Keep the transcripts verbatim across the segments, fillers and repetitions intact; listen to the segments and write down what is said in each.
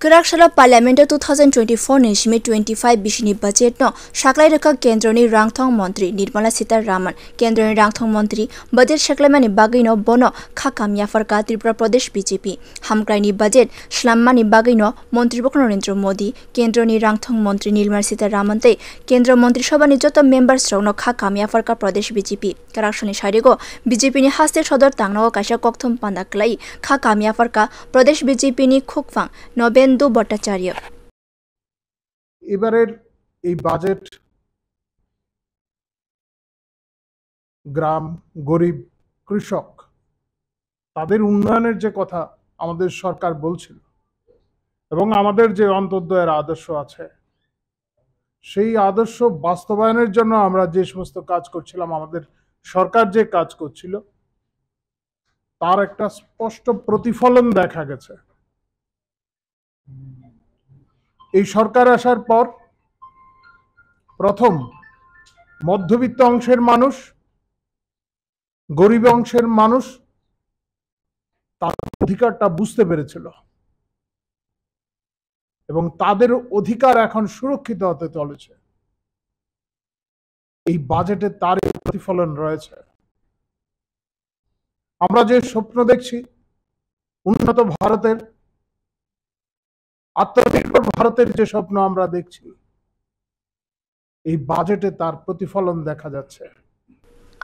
Kwrak salo Parliament o two thousand twenty-four ni simi twenty-five bisini budget no saklai rwkha Kendroni Rangthong Montri Nirmala Sitharaman. Kendroni Rangthong Montri budget saklaimani bagwi no bono kha kam yapharkha Tripura Pradesh B J P. Hamkraini budget swlammani bagwi no Montri bokno Narendra Modi, Kendroni Rangthong Montri Nirmala Sitharaman tei Kendra Montri Sabhani joto members rokno kha kam yapharkha Pradesh B J P. Kwrak salni sarigo B J P ni haste sodor tangnago kaisa kokthum panda kwlai kha kam yapharkha Pradesh B J P ni khukphang Nobendu Bhattacharya. এবারের এই বাজেট গ্রাম, গরিব, কৃষক তাদের উন্নয়নের যে কথা আমাদের সরকার বলছিল এবং আমাদের যে অন্তর্দয়ের আদর্শ আছে, সেই আদর্শ বাস্তবায়নের জন্য আমরা যে সমস্ত কাজ করছিলাম, আমাদের সরকার যে কাজ করছিল, তার একটা স্পষ্ট প্রতিফলন দেখা গেছে। এই সরকার আসার পর প্রথম মধ্যবিত্ত অংশের মানুষ, গরিব অংশের মানুষ তার অধিকারটা বুঝতে পেরেছিল এবং তাদের অধিকার এখন সুরক্ষিত হতে চলেছে। এই বাজেটে তারই প্রতিফলন রয়েছে। আমরা যে স্বপ্ন দেখছি, উন্নত ভারতের, আত্মনির্ভর ভারতের যে স্বপ্ন আমরা দেখছি, এই বাজেটে তার প্রতিফলন দেখা যাচ্ছে।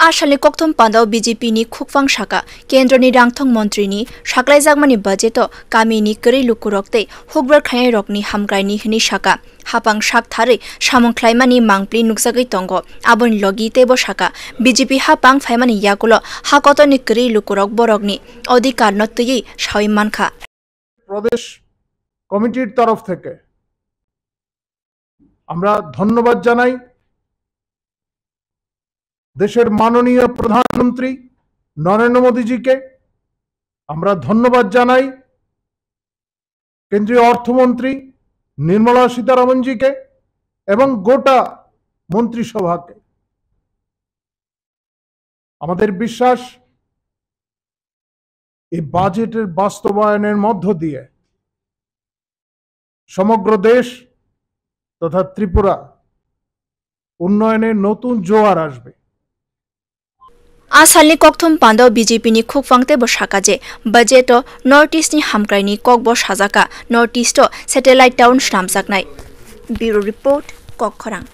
A salni kokthum pandao B J P ni khukphang saka, Kendroni Rangthong Montri ni saklaijakmani budget o kami ni kwrwi lukurok tei hukbar khlainairokni hamkraini hwnwi saka. Hapang sak tharwi samung khlaimani mangpli nukjagwi tongo. Aboni logi teibo saka, B J P hapang phaimani yagulo ha kotorni kwrwi lukurok borokni odhikarno twiwi sawi mankha. প্রদেশ কমিটির তরফ থেকে আমরা ধন্যবাদ জানাই দেশের মাননীয় প্রধানমন্ত্রী নরেন্দ্র মোদীজিকে, আমরা ধন্যবাদ জানাই কেন্দ্রীয় অর্থমন্ত্রী নির্মলা সীতারামনজিকে এবং গোটা মন্ত্রিসভাকে। আমাদের বিশ্বাস, এই বাজেটের বাস্তবায়নের মধ্য দিয়ে সমগ্র দেশ তথা ত্রিপুরা উন্নয়নের নতুন জোয়ার আসবে। A salni kokthum pandao B J P ni khukphang teibo saka je budget o North East ni hamkraini kokbo sajaka, North East o satellite town swnamjaknai. Bureau Report, Kokkhorang.